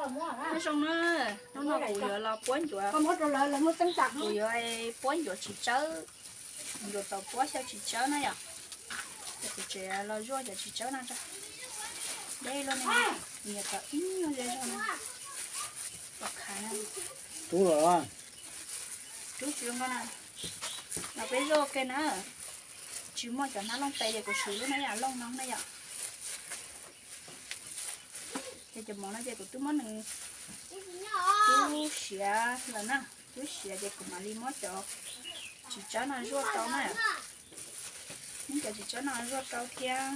Nyob zoo na, hnub no kuv yuav los puab ncuav, kuv yuav puab ncuav txiv tsawb, ncuav tau puab xyaw txiv tsawb na yom. Ces kuv tseem los zuaj cov txiv tsawb no tso. Deb luaj ne, nyias tau ib nyuag zej zog no. Los khav na. Rub los, rub tsis zoo nkauj na. Los peb zuaj ua ke na. Tsis muaj cov hnab looj tes ces kuv siv lub hnab yam looj no na yom. Ces cov mov no ces kuv twb muab nws cub siav lawm na. Cub siav ces kuv mam li muab cov txiv tsawb no zuaj rau na. Muab cov txiv tsawb no zuaj rau thiab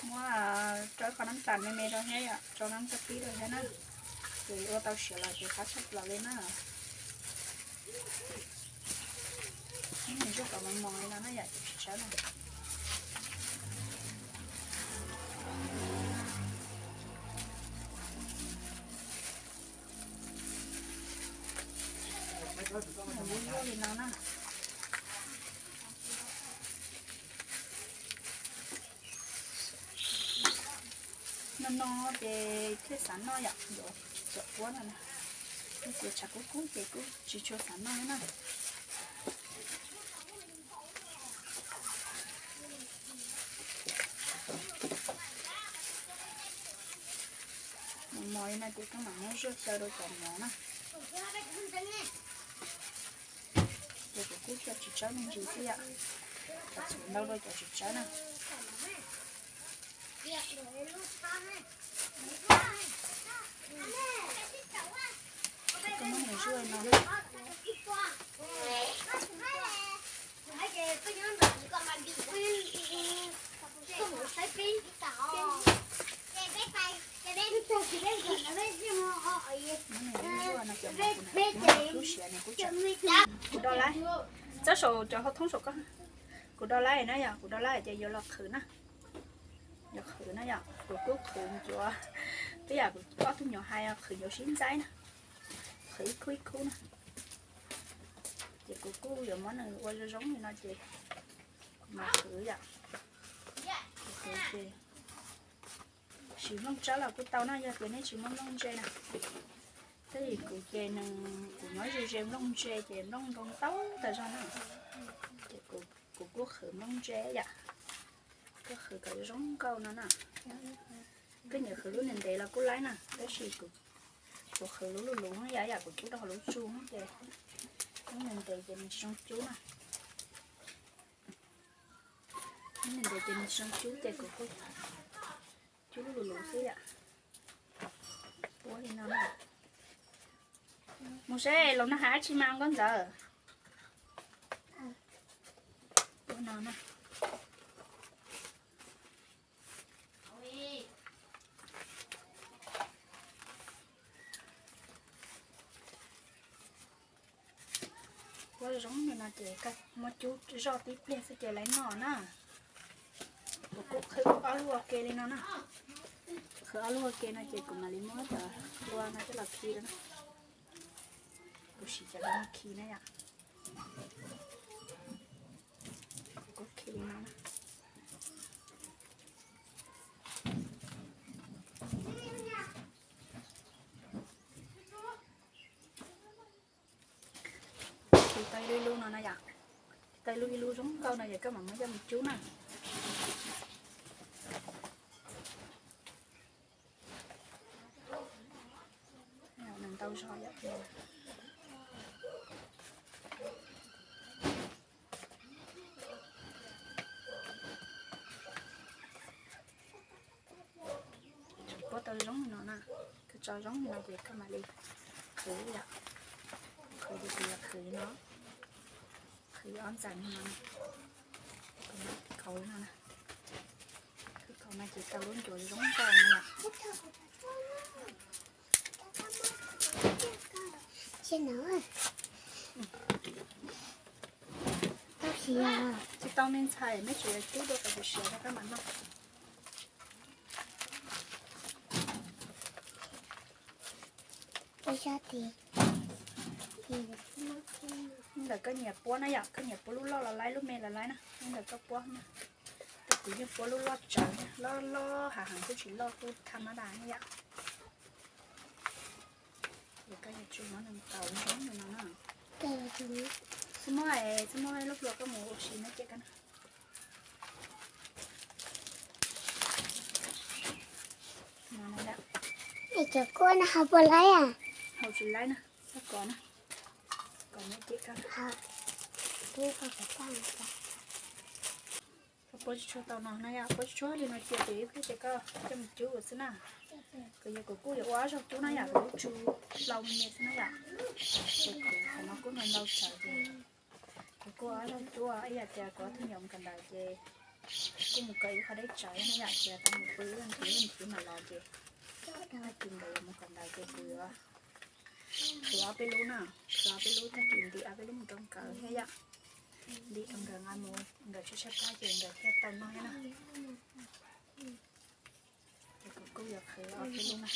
muab rau qhov nab tas me me rau thiab yom, rau nab tas pib rau thiab na. Ces ua tau siav los ces qab tshaj plaws li na. Nws zuaj kom mos mos li no na yom, cov txiv tsawb no. Zuaj zuaj li no na. No no ces thiaj xav noj yom, yuav cov puab no na. Ces tshav kub kub ces kuj tsis tshua xav noj na. Mos mos li no ces koj mam muab zuaj xyaw rau cov mov na. Ces kuv kuj xyaw txiv tsawb me ntsis xwb yom, txhob ntau rau cov txiv tsawb na. Koj muab nws zuaj no na. Kuv do lab, txawb saum cov hauv thoob saum koj. Kuv do lab na yom, kuv do lab ces yuav los qhwv na. Yuav qhwv na yom, kuv kuj qhwv ncuav, twb yam kuv ob tug nyuam hais qhwv ncuav sib ntxaib na, qhwv ib khub ib khub na. Ces kuv kuj yuav muab nws ua zoo zoo li no ces kuv mam qhwv yom. Kuv qhwv ces siv nplooj tsawb los kuj tau na, yog tias nej tsis muaj nplooj ntse na. Tab sis kuv ces nws, kuv nyob ze ze nplooj ntse ces nplooj ntoo ntau tas zog na. Ces kuv kuj qhwv nplooj ntse yom. Kuj qhwv kom zoo nkauj no na. Koj nyiam qhwv lub ntev ntev los kuj laib na, tab sis kuv, kuv qhwv lub luv luv yom, yam kuv cub rau hauv lub tsu ces lub ntev ntev ces nws tsis zoo cub na. Lub ntev ntev ces nws tsis zoo cub ces kuv kuj cub lub luv luv xwb yom. Puab li no na. Mus seb los noj hav dab tsi mas nkauj ntxawm. Puab no na. Puab zoo li no ces koj muab cub zoj tib pliag xwb ces lawv noj na. Kuv kuj qhwv ob lub ua ke li no na. Qhwv ob lub ua ke no ces kuv mam li muab cov hlua no coj los khi rau na. Kuv siv cov hlua no khi na yom. Kuv kuj khi li no na. Khi tau ib lub ib lub no na yom. Khi tau ib lub ib lub zoo nkauj no ces koj mam muab coj mus cub na. Nws ntau zog yom. Puab tau zoo li no na, koj tso zoo li no ces koj mam li qhwv yom. Qhwv ces kuv yuav qhwv no, qhwv ob ntxees li no, kaus li no na. Kaus no ces tau lub ncuav zoo nkauj no yom. Tsis tau me ntxhais, meb tseem yuav cub dua kom siav rau koj mam noj. Ntawm koj nyiam puab na yom, koj nyiam puab lub loj los laib lub me los laib na, ntawm koj puab na. Kuv yeej puab lub loj tsawv, loj loj hav heev kuj tsis loj kuj tham mab das na yom. Ces koj yuav tsum muab nws tau zoo li no na. Xub muab, xub muab lub hlua koj mus ua si no ces koj Cov kua no hau puas laib? Hau tsis laib na, koj kov na, kov no ces koj puab tsis tshua tau no na yom, puab tsis tshua li no cia ces ib pliag ces koj coj mus cub xwb na. Kuv yog kuv kuj yuav ua ob zaug cub na yom, kuv lub tsu hlau me me xwb na yom. Ces kuv qhov no kuj ntau ntau tsawv ces kuv kuj ua ob zaug cub, ib yam tias kuv ob tug me nyuam mus kawm ntawv ces kuj mus kawm ib qho deb tsawv na yom, ces tau mus pw ib ntsis ib ntsis mam los ces tag kis nkawd yuav mus kawm ntawv ces kuv yuav khwv ob peb lub na, khwv ob peb lub tag kis ntim ob peb lub mus rau nkawd thiab yom. Ntim rau nkawd nqa mus, nkawd tshaib tshaib plab ces nkawd thiaj tau noj thiab na. Ces kuv kuj yuav khwv ob peb lub na,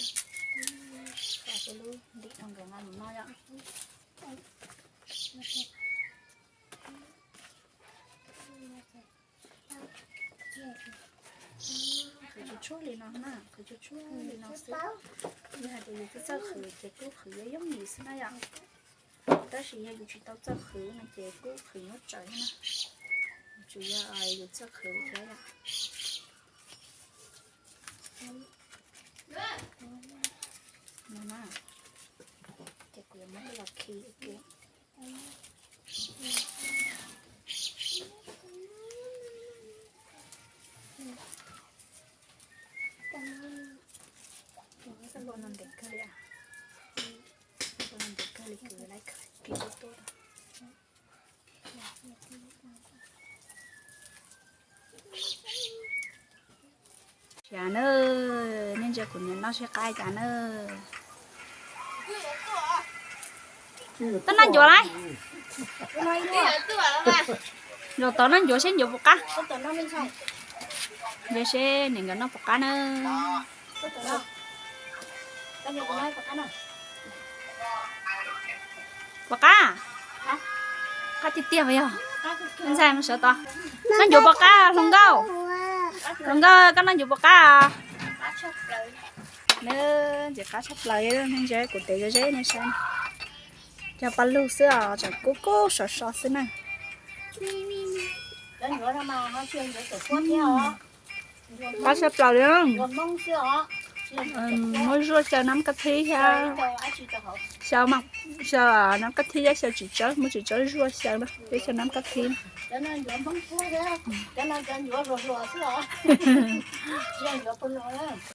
ob peb lub ntim rau nkawd nqa mus noj yom. Khwv tsuag tsuag li no na, khwv tsuag tsuag li no xwb. Yog hais tias yus txawj txawj khwv ces kuj khwv yooj yooj yim xwb na yom. Tab sis yog yus tsis tau txawj khwv no ces kuj khwv nyuaj tsawv na. Tsuas yog yus txawj khwv thiab yom. No na, ces kuv yuav muab los khi ua ke. Hlua no ntev kawg li, hlua no ntev kawg li, kuv yuav laib khi tuaj tuaj. Cas na, nej ntsia kuv niam noj seb qab cas na. Tab noj ncuav lawm. Zaum tod noj ncuav seb ncuav puas qab. Ntsia seb niam nkawd noj puas qab na. Puas qab? Qab tiag tiag mas yog. Ntxhais mus sawv tod. Noj ncuav puas qab hluas nkauj? Hluas nkauj koj noj ncuav puas qab? Nws ntxim qab tshaj plaws, nej ntsia kuv tev zeb zeb nej saib. Cog paj lug xwb os, tseem kub kub sov so xwb na. Qab tshaj plaws li. Muab zuaj xyaw nab kab thib thiab. Xyaw, xyaw nab kab thib thiab xyaw txiv tsawb, muab txiv tsawb zuaj xyaw na, peb xyaw nab kab thib na.